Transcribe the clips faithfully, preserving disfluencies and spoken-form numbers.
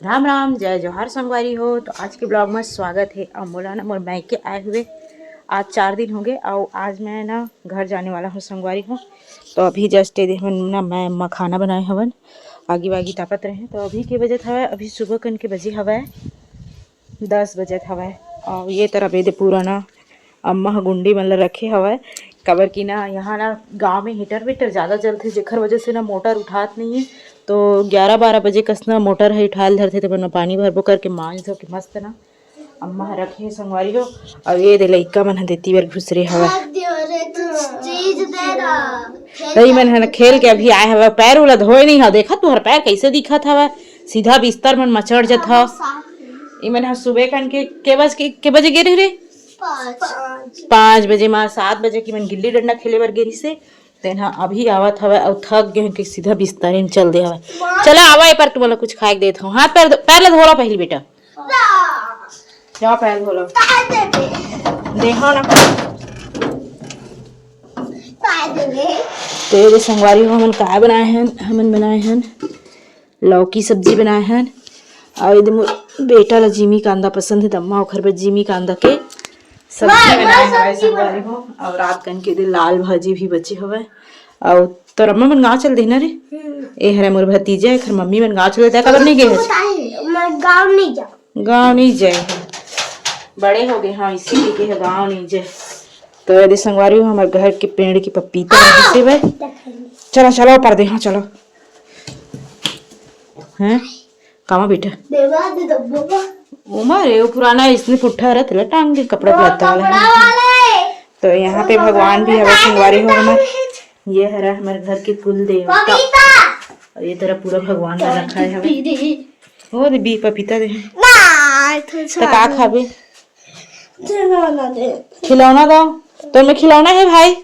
राम राम, जय जोहार संगवारी हो। तो आज के ब्लॉग में स्वागत है। अब मोला ना मोर मायके आए हुए आज चार दिन हो गए और आज मैं ना घर जाने वाला हूँ संगवारी हो। तो अभी जस्ट ये देखो ना, मैं अम्मा खाना बनाए हवन, आगी वागी तापत रहे। तो अभी के बजत हवय, अभी सुबह कन के बजे हवय दस बजत हवय। और ये तरफ ये दे पूरा ना अम्मा ह गुंडी मन ल रखे हवय, काबर कि ना यहाँ ना गांव में हीटर वीटर ज़्यादा चलथे, जेखर वजह से ना मोटर उठात नहीं है। तो ग्यारह बारह बजे कस ना मोटर ह उठाल धरथे, तो अपन पानी भरबो करके मांज धो के मस्त ना अम्मा ह रखे हे संगवारी हो। और ये दे लइका मन ह देती बर घुसरे हवय। तो ई मन ह ना खेल के अभी आए हवय, पैर उला धोए नहीं हव। देखा तुहर पैर कैसे दिखत हवय, सीधा बिस्तर मन म चढ़ जत हव। ई मन ह सुबह कन के के बज के, के बजे गे रही रे? पाँच। पाँच बजे मा सात बजे की मन गिल्ली डंडा खेले बर गे रहिसे। तेन ह अभी आवत हवय अउ थक गे हन कि सीधा बिस्तरे में चल दे हवय। चला आवा, ए पर तुमन ला कुछ खाए के देत हूँ। हाथ पैर, पैर ला धोला पहली बेटा। जा पैर धोला। देहा ना। तो ये दे संगवारी हो, हमन काय बनाए हन? हमन बनाए हन लौकी सब्जी बनाए हन। और ये दे मोर बेटा ला जिमी कांदा पसंद है, त अम्मा ओखर बर जिमी कांदा के सब्जी बनाए हवय संगवारी हो। और रात कन के दे लाल भाजी भी बचे हवय। और तोर अम्मा मन गाँव चल दे ना रे? ए हरे मोर भतीजा, एखर मम्मी मन गाँव चल दे, काबर नहीं गए हस? मैं गाँव नहीं जाऊँ। गाँव नहीं जाए हे, बड़े हो गए, हाँ, इसीलिए के गाँव नहीं जाए। तो ये दे संगवारी हो, हमर घर के पेड़ के पपीता रहिसे बे। चलो, चलो, ऊपर दे, हाँ, चलो। हैं? कामा बेटा? देवा दे दब्बो का। ओमा रे, वो पुराना इसने पुट्ठा रहत ला, टांग के कपड़ा पहनता वाला। तो यहाँ पे भगवान भी हवे संगवारी हो हमर। ये हरा हमर घर के कुल देवता। और ये तरह पूरा भगवान ला रखा है हवे। ओ दे बी पपीता दे। ना, तो का खाबे? खिलौना दे। खिलौना दो। तो मैं खिलौना है भाई?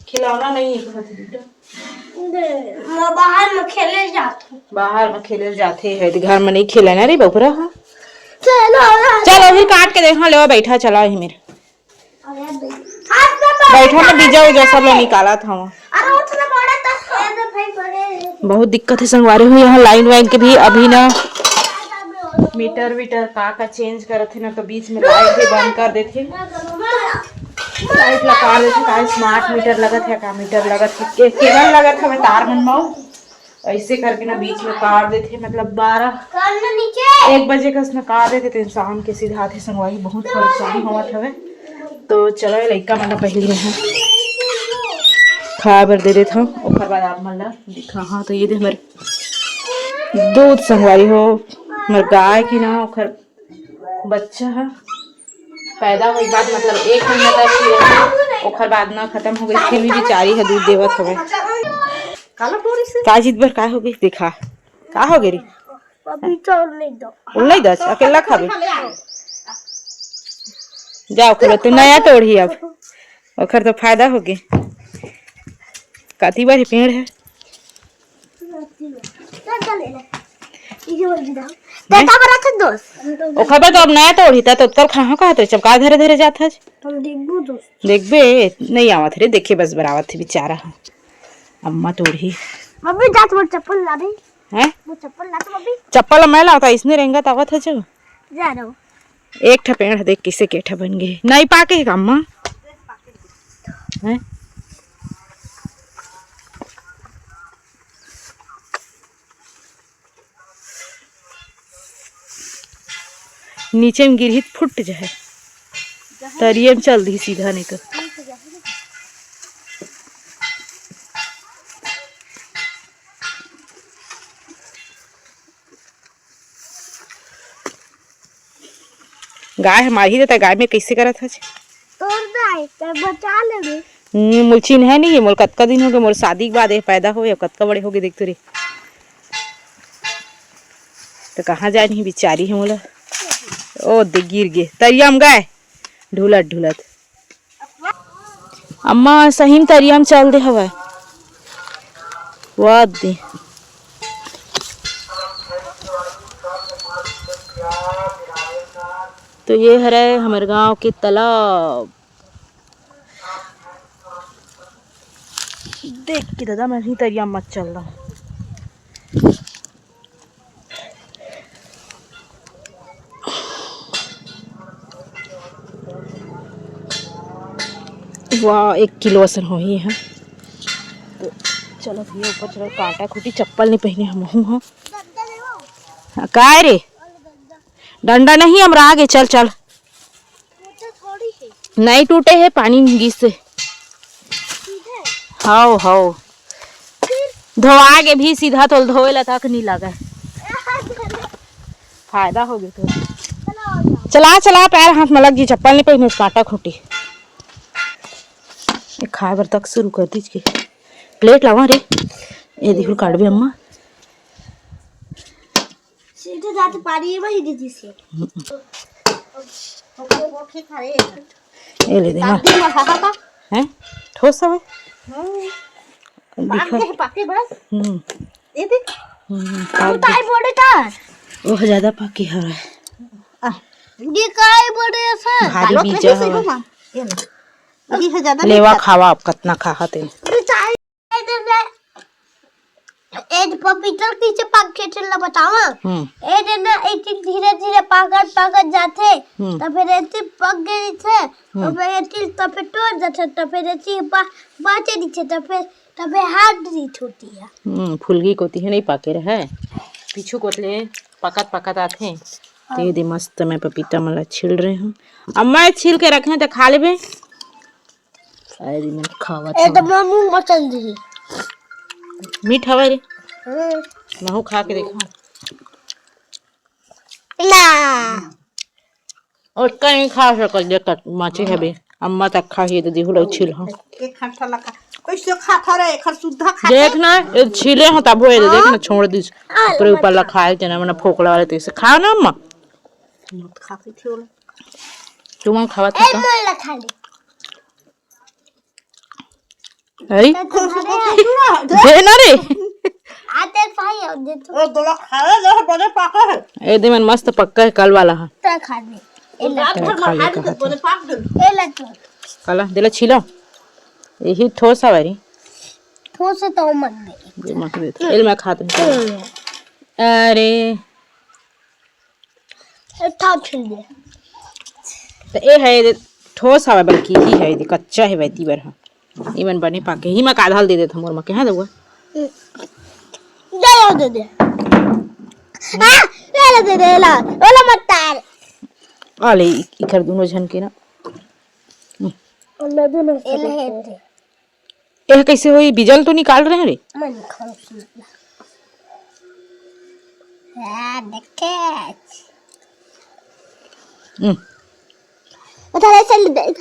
खिलौना नहीं है, कहत बेटा। दे, मैं बाहर में खेले जात हूँ। बाहर में खेले जाते है, तो घर में नहीं खेले ना रे बबुरा, हाँ? चलो, चलो, फिर काट के देखा, ले बैठा, चला ही मेरे। अरे भाई। हाथ में पकड़ बैठा में बीजा उजा सब ला निकालत हव। अरे उठ ना पड़े तो, अरे भाई, बड़े। बहुत दिक्कत है संगवारी हो, यहाँ लाइन वाइन के भी अभी ना मीटर वीटर का का चेंज करत है ना, तो बीच में लाइट भी बंद कर देथे। लाइट ला काट देथे, का स्मार्ट मीटर लगत है, का मीटर लगत है, के-, केबल लगत हवे तार मन म, ऐसे करके ना बीच में काट देथे, मतलब बारह एक बजे कस ना काट देथे, तो इंसान के सीधा आथे संगवारी, बहुत परेशानी होवत हवे। तो चलो, ये लइका मन ला पहली मैं खाए बर दे देत हव, ओकर बाद आप मन ला दिखा। हाँ, तो ये दे हमर दूध संगवारी हो, हमर गाय की ना, ओकर बच्चा ह पैदा होए के बाद, मतलब एक महीना तक ही रहे, ओकर बाद ना खत्म हो गई, फिर भी बेचारी ह दूध देवत हवे। काला बोरी से का जीत बर का हो गई? देखा, का हो गई रे? अभी चाउर नहीं दो। उल्लाई दस, अकेला खाबे? जा, ओकर तो नया तोड़ही अब, ओकर तो फायदा हो गए। काती बार ही पेड़ है। बेटा बड़ा था दोस्त। ओखर बर तो अब नया तोड़ही, त तोर कहाँ कहत रहे, चमका धरे धरे जात हस। हम देखबो दोस्त। देखबे, नहीं आवत रे, देखे बस बरावत है बेचारा ह। अम्मा तोड़ही। मम्मी जात मोर चप्पल ला दे। हैं? वो चप्पल ला तो मम्मी। चप्पल मैं लावता, इसने रेंगत आवत है जो। जा रहा हूँ। एक ठा पेड़ देख किसे के ठा बन गए, नहीं पाके है का अम्मा? हैं? नीचे में गिरही त फुट जाए, तरिए में चल दी सीधा नहीं तो। गाय हमारी ही रहता, गाय में कैसे करत हस? तोड़ दे, ते बचा लेबे। हम्म, मोर चिन्ह है नहीं, मोर कतका दिन हो गए, मोर शादी के बाद ये पैदा हो या कतका बड़े हो गए, देख तो रे। तो कहाँ जाए नहीं बेचारी है मोला। ओ दे गिर गे, तरिया में गए, ढुलत ढुलत। अम्मा सही में तरिया में चल दे हवय। वाह दे। तो ये हरे हमर गांव के तालाब। देख के दादा, मैं भी तरिया मत चल रहा हूँ। वाह, एक किलो असन होही ह। तो चलो भैया, ऊपर चलो, कांटा खूंटी, चप्पल नहीं पहने हम हूँ। हाँ, काय रे? डंडा नहीं, हम आगे, चल चल। नहीं टूटे हे, पानी गिस से। हाओ हाओ, धोआ के भी सीधा तोल धोए ला तक नहीं लगा। फायदा हो गया तो। चला चला, पैर हाथ में लग जी, चप्पल नहीं पहने, कांटा खूंटी। ये खाए बर तक शुरू कर दीजिए। प्लेट लावा रे, ये देखो काट भी अम्मा। सीधे जाते पानी में ही दीदी से। ये ले देना। दादी में खाता था। हैं? ठोस हवे? हम्म। दिखा। पाके, पाके बस। हम्म। ये देख। हम्म, हम पाक ताई दे। बोले का? वो ज्यादा पाके हवे। आ, ये काई बोले ऐसा? भारी कालो बीजा कैसे हवे। घुमा? ये ले। ये है ज्यादा लेवा नहीं खावा, आप कतना खाहा ते। ये चाय दे दे। ए पपीता के पीछे पाक के चल बतावा। हम्म। ए देना, एक चीज धीरे धीरे पाकत पाकत जाथे, हम्म। तो फिर ऐसे पक गई थे, तो हम्म। फिर ऐसे तो फिर टूट जाथे, तो फिर ऐसे बा-, बाचे नहीं थे, तो फिर, तो फिर हाथ नहीं छूटी है। हम्म, फुलगी कोती है, नहीं पाके रहे, पीछू कोतले पकत पकत आथे। हाँ। ते दे मस्त मैं पपीता मन ला छील रहे हूँ। अम्मा, ये छील के रखे हैं तो खा लेबे। शायद इमन खावत ए तो हवे। मैं मुंह मचल दी। मीठ हवे रे। हम्म। महू खा के देखा। ना। और कहीं खा सकत, देखत माची हवे। अम्मा तक खा ही दे दिहु लो छील हो। एक खट्टा लगा। कैसे खाता रहे, एक सुद्धा खाता। देख ना, ये छीले हो तब होए, देख ना, छोड़ दिस। ऊपर ऊपर ला खाए, जना मना फोकला वाले, तो इसे खाओ ना अम्मा। मत खा के छोड़। तुम खावत ए, हो तो? मोला खा ले। है? तो तुम्हारे दे ना रे। आते भाई, अब दे तो। ए, दोला खा ले, जो बड़े पाका है। ए, दे मन मस्त पक्का है, कल वाला है। तो खा ले। ए, ला। रात भर खा में ले, खा ले, कहा तो था। बड़े पाक दे। ए, ला तो। काला, देला छीला। यही ठोस हवा रे। ठोस है तो मत दे। दे मत दे। एल मैं खात हूँ। हम्म। अरे। ए, था छील दे। तो ए है, ए ठोस हवा, बल्कि ही है, ए कच्चा है, वैती बर हा। इमन बने पाके ही, मैं आधा ल दे देत मोर मा के, हाँ दउआ। दे ला, दे दे। हाँ, ले ला, दे दे, ला। ओला मत तार। आ ले, इ-, इखर दोनों झन के ना। ओला दोनों से ए ले। ए ह कइसे होई? बीजा ल तो निकाल रहे रे। मैं निकाल सुन। हाँ, देखे। हम्म। उधर से ले दे।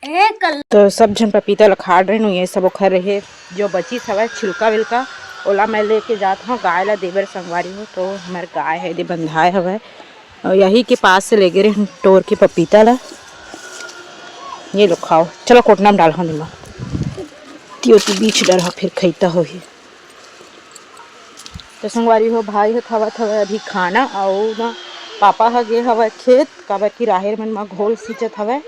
ए, कल तो सब झन पपीता ल खाड़ रहे नु, ये सब ओखर रहे, जो बचिस हवय छिलका विलका, ओला मैं लेके जात हव गाय ला देबर संगवारी हो। तो हमर गाय है दे बंधाए हवय, और यही के पास से लेगे रहे टोर के पपीता ला। ये लो खाओ, चलो कोटना में डाल हव दिमा, तियो ती बीच डर हो, फिर खैता होही। तो संगवारी हो, भाई ह खावत हवय अभी खाना, अउ ना पापा ह गे हवय खेत, काबर कि राहेर मन म घोल सींचत हवय,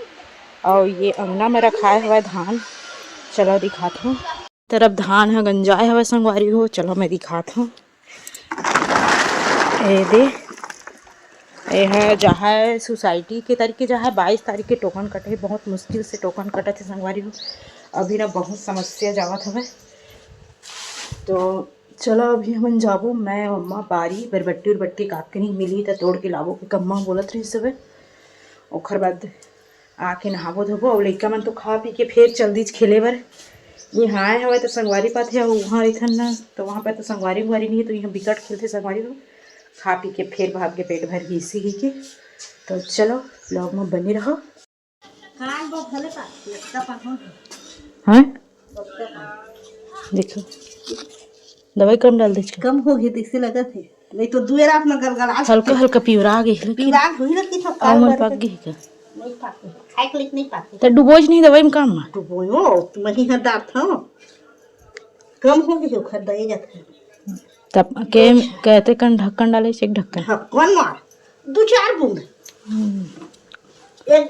अउ ये अंगना म रखाए हवय धान। चलो दिखात हूँ, तरफ धान ह गंजाए हवय संगवारी हो, चलो मैं दिखात हूँ। ए दे, ए ह जाहय सोसाइटी के तरीके जाहय, बाईस तारीख के टोकन कटे, बहुत मुश्किल से टोकन कटत हे संगवारी हो। अभी ना बहुत समस्या जावत हवय। तो चलो अभी हमन जाबो, मैं अम्मा बारी बरबट्टी उरबट्टी काकनी मिली त तोड़ के लाबो के कम्मा बोलत रहिस हवय। ओखर बाद आके नहाबो धोबो, अउ लइका मन तो खा पी के फेर चल दीच खेले बर। इहाँ आए हवय तो संगवारी पाथे, अउ उहाँ रहिथन ना, तो वहाँ पर तो संगवारी उंगवारी नहीं है, तो इहाँ बिकट खेलथे संगवारी हो। खा पी के फेर भाग के पेट भर गई इसी ही के। तो चलो, vlog में बने रहो। हाँ, देखो, दवाई कम डाल दे। कम हो गई, तो इसे लगत है। नहीं तो दुए रात में गलगला हल्का हल्का पिवरा गई, लेकिन पिवरा गई, लेकिन सब अउ मन पाक गई का? नहीं पाके, खाए के लेके नहीं पाके। तो डुबोज नहीं दवाई में काम में? डुबोयो, तुम ही हर डालत हो। कम हो गई, ओखर दे जात है। तब के कहते कन ढक्कन डाले से एक ढक्कन। ढक्कन मार, दो चार बूंद। हम्म। एक